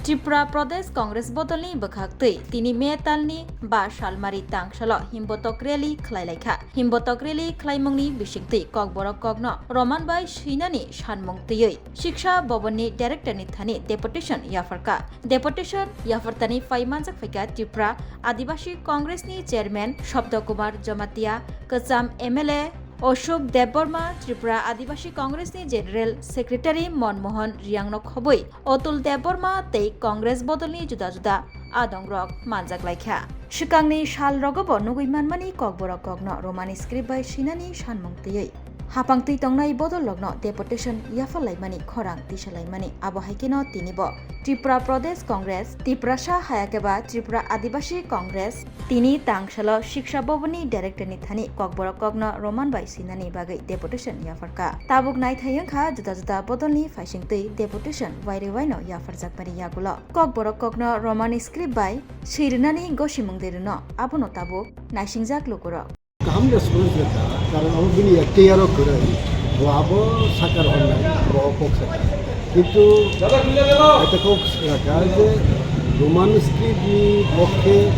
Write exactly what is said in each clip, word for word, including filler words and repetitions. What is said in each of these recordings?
Tripura Pradesh Congress bodolni bwkhak twi tini May talni ba salmari tangsalo himbotok rally khlai laikha. Himbotok rally khlaimungni bisingtwi Kokborok kokno Roman bai swinani sanmung twiwi Shiksha Bhavanni directorni thani deputation yapharkha. Deputation yaphartani phai manjak phaikha Tripura Adibasi Congressni chairman Shabda Kumar Jamatia, kwcham M L A Ashok Debbarma, Tripura Adibasi Congressni general secretary Manmohan Riyangno khobwi Atul Debbarma tei Congress bodolni juda juda adongrok manjak laikha. Swkangni salrogobo nugwi manmani Kokborok kokno Roman script bai swinani sanmung twiwi hapang twi tongnai bodollokno deputation yaphar laimani khorang tisa laimani. Abo hai kheno tinibo Tripura Pradesh Congress, Tiprasa hayakhe ba Tripura Adibasi Congress tini tangsalo Shiksha Bhavanni directorni thani Kokborok kokno Roman bai swinani bagwi deputation yapharkha. Tabuk naithai wngkha juda juda bodolni phaising twi deputation wairwi waino yapharjakmani yagulo. Kokborok kokno Roman script bai swi rwnani gosimung de rwno, abono tabuk naisingjak lukurok. Kaham response rwkha, karon abo bini F T R o kwrwi, bo abo sakar honnai, bo o kok sakha. Kintu eta kok sakha je Roman script ni pokhe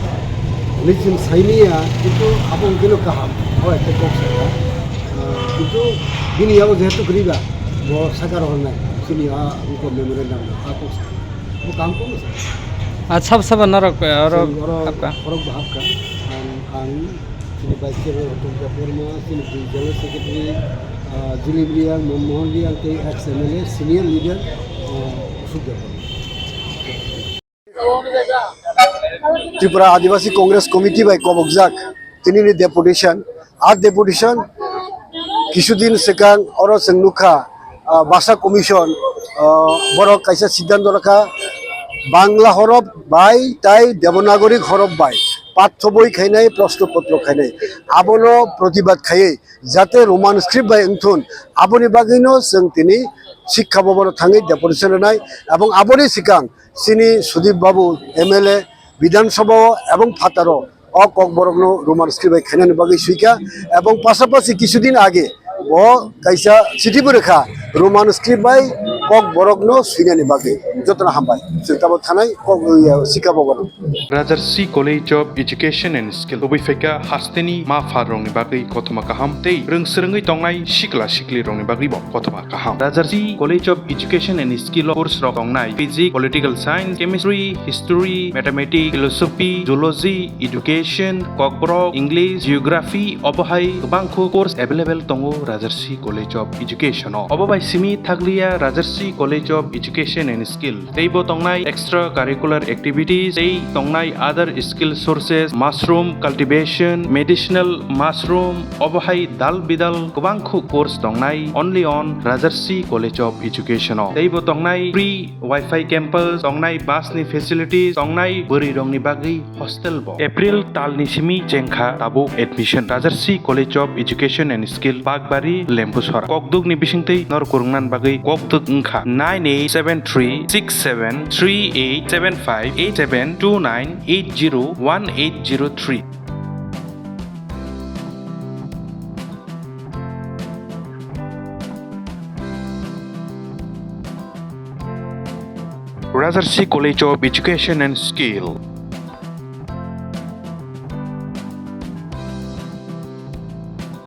legend saimaya, kintu abo wngkheno kaham, o eta kok sakha. Ah, kintu bini abo jehetu kwrwi ba, bo sakar honnai, chini a wngkha memorandum, a kok sakha. Bo kaham kokno sakha. Ah, sab sab norok, eh, oro Chwng oro hapkha. Borok bo hapkha. Ang, ang chini vice chairman Atul Debbarma, chini dui general secretary, ah, Jilib Riyang, Manmohan Riyang tei ex M L A, senior leader, ah, Ashok Debbarma. Tripura Adivasi Congress Committee bai kobokjak tinini deputation, a deputation kisudin swkang oro chwng nukha, ah, Bhasha Commission, ah, borok kaisa siddhanto rwkha, Bangla horof bai tai Devanagari horof bai pathoboi khainai, proshno potro khainai, abono protibad khaiwi jate Roman script bai wngthun, aboni bagwino chwng tini Shiksha Bhavan o thangwi deputation rwnai, ebong aboni swkang chini Sudip Babu M L A Bidhan Sabha o ebong phataro o Kokborokno Roman script bai khainani bagwi swikha, ebong pasapasi kisudin age bo kaisa chithi bo rwkha Roman script bai Kokborokno swinani bagwi. Jotono hambai, chwng tabuk thanai Kok, iya, Shiksha Bhavan o. Rajarsi College of Education and Skill, tubui phaikha hasteni ma pha rokni bagwi kothoma kaham tei rwng swrwngwi tongnai sikla sikli rokni bagwi bo kothoma kaham. Rajarsi College of Education and Skill o course rok tongnai physics, political science, chemistry, history, mathematics, philosophy, zoology, education, Kokborok, English, geography, obo hai kwbangkhu course available tongo Rajarsi College of Education o. Obo bai simi thakliya Rajarsi College of Education and Skill, teibo tongnai extra curricular activities, tei tongnai other skill sources, mushroom cultivation, medicinal mushroom, obo hai dal bidal kwbangkhu course tongnai only on Rajarsi College of Education o. Teibo tongnai free Wi-Fi campus, tongnai bus ni facilities, tongnai bwrwi rokni bagwi hostel bo. April tal ni simi chengkha tabuk admission. Rajarsi College of Education and Skill, Bakbari, Lembusora. Kokduk ni bisingtwi nor kwrwngnan bagwi kokduk wngkha nine eight seven three six seven three eight seven five eight seven two nine eight zero one eight zero three. Rajarsi College of Education and Skill,